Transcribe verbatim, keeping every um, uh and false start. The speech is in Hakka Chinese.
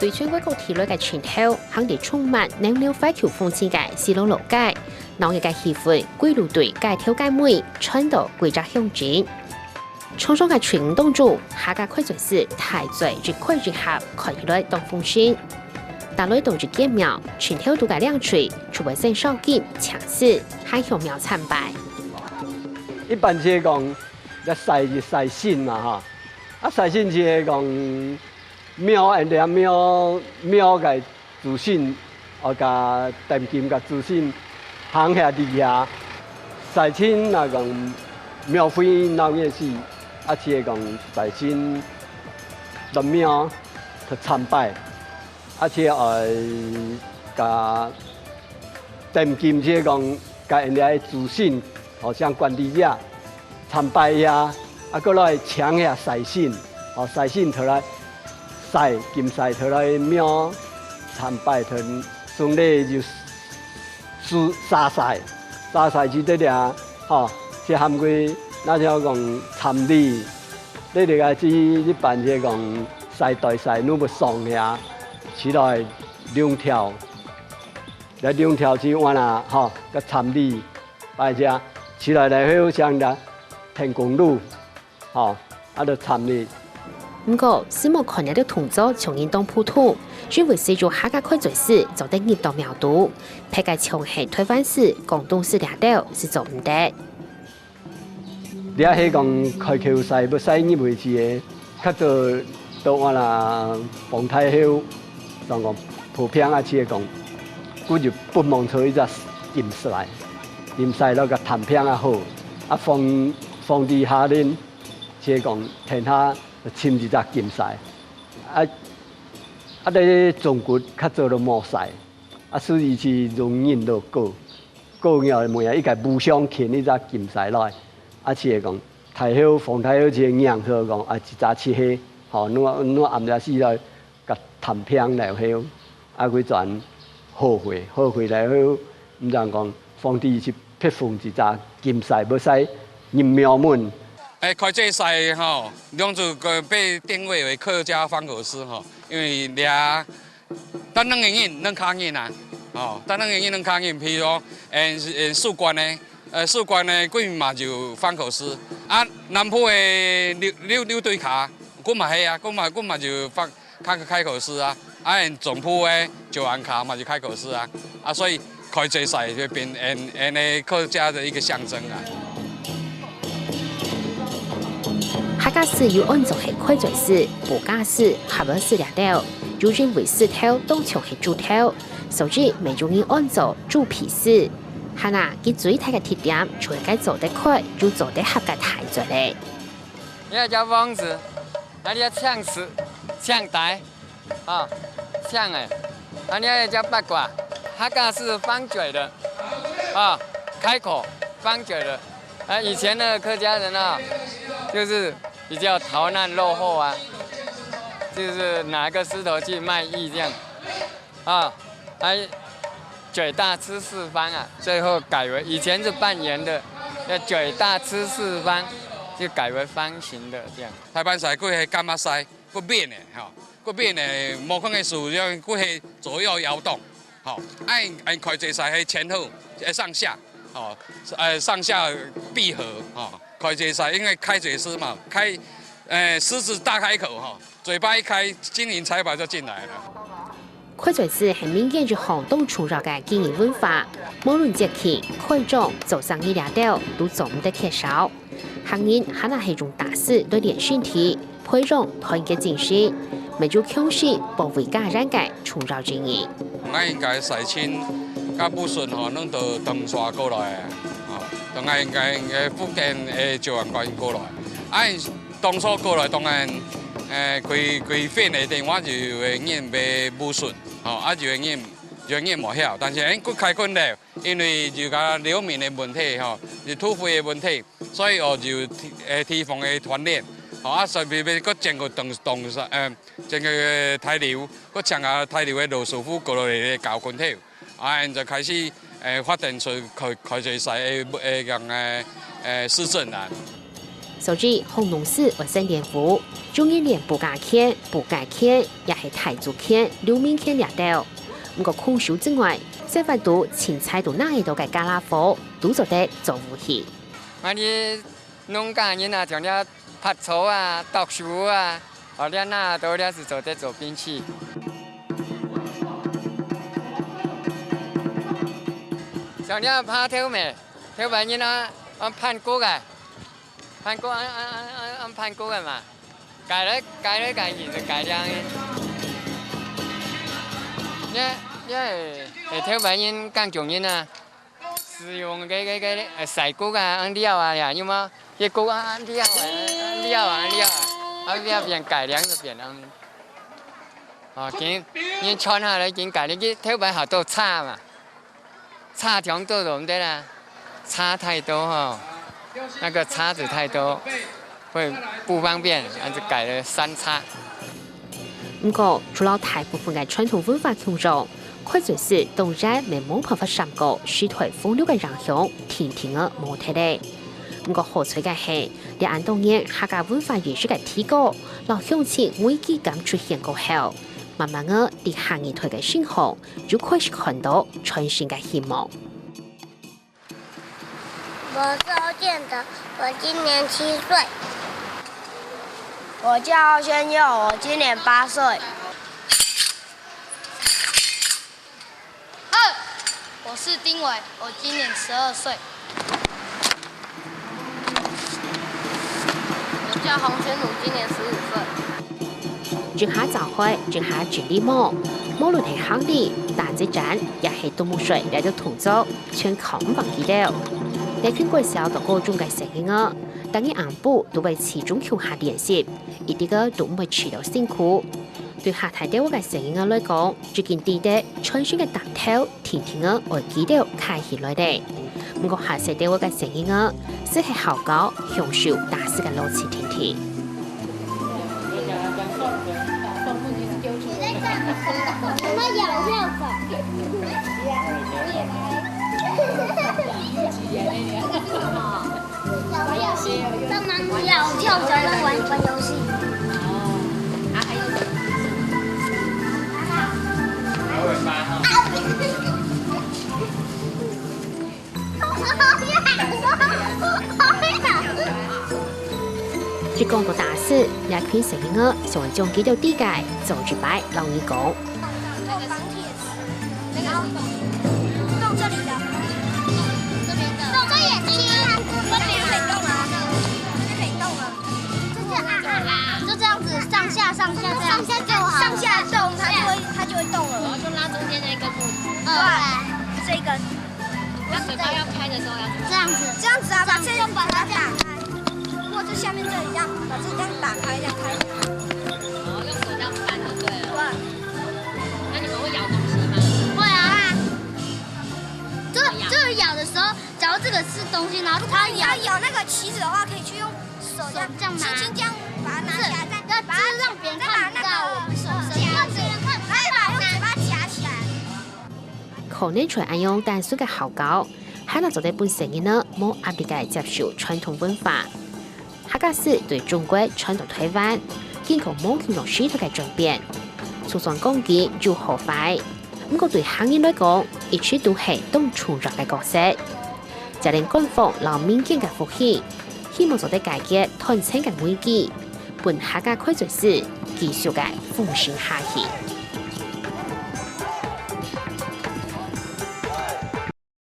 對全國各地來个人頭，行在充滿濃濃懷舊風情个西螺老街，鬧熱个氣氛，歸路隊街頭街尾，傳到歸隻鄉鎮。長長个隊伍當中，客家開嘴市大嘴一開一合，看起來當豐盛。打來到一間廟，人頭肚个涼水，就會先燒金、請示，還向廟參拜。一般係講，要拜一拜神嘛哈，啊拜神係講 廟，𫣆廟，廟个祖先，哦，佮澹金个祖先，行遐佇遐，拜神若講廟會鬧熱時，啊，就係講拜神落廟去參拜，啊，就愛佮澹金，就係講佮𫣆个祖先，哦，像關帝爺， 參拜呀，啊，過來請遐拜神，哦，拜神頭來，拜，金拜頭來廟，參拜頭，順利就沙拜，沙拜就得了，吼，這喊佢，那就講參禮，這个係一般就講拜代拜，你毋上遐，起來兩條，來兩條就完啦，吼，个參禮。 拜一下，起來了後像个天公爐，吼，啊，就參禮。毋過，細妹看這兜動作像人當普通，因為只有客家開嘴市做得入到廟肚，別个像係台灣式、廣東式這兜係做毋得。這係講開口拜，毋使入位置个。 較早到𫣆啦，方太后，像講普遍啊，就係講，佢就不忘著一隻金拜，金拜落个貪平啊好，啊，皇，皇帝下令，就係講天下尋一隻金拜，啊，啊，這中國較早都無拜，啊，所以是容忍到過，過了尾啊，一個武松牽一隻金拜來，啊，就係講 太后，皇太后就係仰好講，啊，一隻七歲，吼，若，若暗夜時來，共探病了後，啊，佢轉後悔，後悔了後，毋知講皇帝是別封一隻金璽，毋使入廟門。欸，開這璽吼，兩組个被定位為客家方口詩吼，因為這 但兩個人，兩家人啊，吼，但兩個人，兩家人，譬如講，欸，欸，四縣个，呃，四縣个，佢嘛就方口詩。啊，南部个六，六，六堆跤，佢嘛係啊，佢嘛，佢嘛就方，開，開口詩啊。啊，中部个九安跤嘛就開口詩啊。啊，所以開這璽就變𫣆，𫣆个客家个一個象徵啊。客家璽又安做係開嘴璽、報家璽、合仔璽這兜，又因為璽頭當像係 豬頭，所以乜有人安做豬皮璽。還啊，佢最大个特點就係該做得開又做得合个大嘴咧。這叫方子，啊，這叫象子，象仔，啊，象仔，啊，這叫八卦，它該是方嘴的，啊，開口方嘴的。啊，以前的客家人啊，就是比較逃難落後啊，就是拿個石頭去賣藝這樣。 啊，還嘴大吃四方啊，最後改為，以前是半圓的，要嘴大吃四方，就改為方形的這樣。大盤璽佢係柑仔璽，佢扁个吼，佢扁个，無看个樹樣，佢係左右搖動，吼，恁，恁開嘴璽係前後，呃，上下，吼，呃，上下閉合，吼，開嘴璽，因為開嘴獅嘛，開，呃，獅子大開口，吼。 嘴巴一開，金銀財寶就進來了。開嘴璽係民間一項當重要个經營文化，無論節慶、開張、做生意這兜，都做毋得缺少。客人還係用打璽來練身體，培養團結精神，乜有強身保衛家園个重要意義。𠊎應該率先佮武術吼，弄到唐山過來啊，吼，當然應該，應該福建个九安縣過來。啊， 當初過來，當然，呃，開，開飯个電話就有个人買武術，吼，啊，有个人，有个人無曉，但是，欸，佢開墾了，因為有个流民个問題，吼，有土匪个問題，所以哦，就地，呃，地方个團練，吼，啊，順便，便，便，佢整個唐，唐山，呃，整個大陸，佢請个大陸个老師傅過來个教墾頭。 啊，𫣆就開始，欸，發展出開，開嘴璽个，个，恁樣个，欸，市鎮啊。所以，烘焙師愛先練舞，就係練布加圈、布加圈，也係大竹圈、溜麵圈這兜。毋過空手之外，生活肚清採都拿得到个傢啦伙，都做得做武器。𠊎等農家人啊，像這伐草啊、剁樹啊，哦，這拿到這係做得做兵器。像這耙頭咩，頭擺人啊，用盤骨啊。 盤骨恁、恁、恁、恁、恁盤骨个嘛，改來改來改去就改良个。這、這係、係頭擺人耕種人啊，使用个、个、个、呃，曬穀啊，恁料啊呀，有無？這穀啊，恁料啊，恁料啊，恁料啊，啊，這變改良就變恁。哦，緊、緊傳下來，緊改良，佢頭擺好多叉嘛。 叉長度都毋得啦，叉太多吼，那個叉子太多，會不方便，還是改了三叉。毋過，除了大部分个傳統文化共樣，開船師當然也無辦法閃過時代風流个影響，定定仔無忒咧。毋過好彩个係，這恁多年客家文化意識个提高，摎鄉親危機感出現過後，慢慢仔，在下二代个身上， 就開始看到全新个希望。我是歐建德，我今年七歲。我叫宣佑，我今年八歲。二，我是丁偉，我今年十二歲。 我叫洪宣武，今年十五歲。一下召會，一下整理帽，無論係行禮、打紙氈，也係啄目水這兜動作，全靠毋放佢兜。這群國小到高中个細人仔，逐日暗晡都會聚中共下練習，一滴仔都毋會試著辛苦。對較大兜个細人仔來講，已經知得全新个擔頭 定定仔愛佢兜㧡起來咧。毋過較細兜个細人仔，斯係好搞享受打字个樂趣定定。什麼咬跳蚤？ 玩遊戲，帮忙咬跳蚤跟玩，玩游戏。一講到打字，這群細人仔想將佢兜知个做一擺摎你講。 動這裡的，動這眼睛，這可以動啊，這可以動啊，就這樣啊，就這樣子上下上下這樣，上下就好，上下動，它就會它就會動了。然後就拉中間那根木頭。對，這一根。那嘴巴要開的時候要怎麼？這樣子，這樣子啊，把這用把它打開。 如果這下面這一樣，把這這樣打開，這樣開。哦，用手這樣扳就對了。對。那你們會咬東西嗎？會啊。這這咬的時候，假如這個是東西，然後它咬，你要咬那個棋子的話，可以去用手這樣，手這樣拿，輕輕這樣把它拿起來，再要就是讓別人看不到我們手伸，讓別人看不到，還要把它用嘴巴夾起來。 可能像恁樣單純个好搞，還能做得分細人仔無壓力个接受傳統文化。客家字對中國傳到臺灣，經過無共樣時代个轉變。就算講佢有好壞，毋過對客人來講，一直都係當重要个角色。就連官方摎民間个福氣，希望做得解決斷層个危機，分客家開嘴字繼續个風行下去。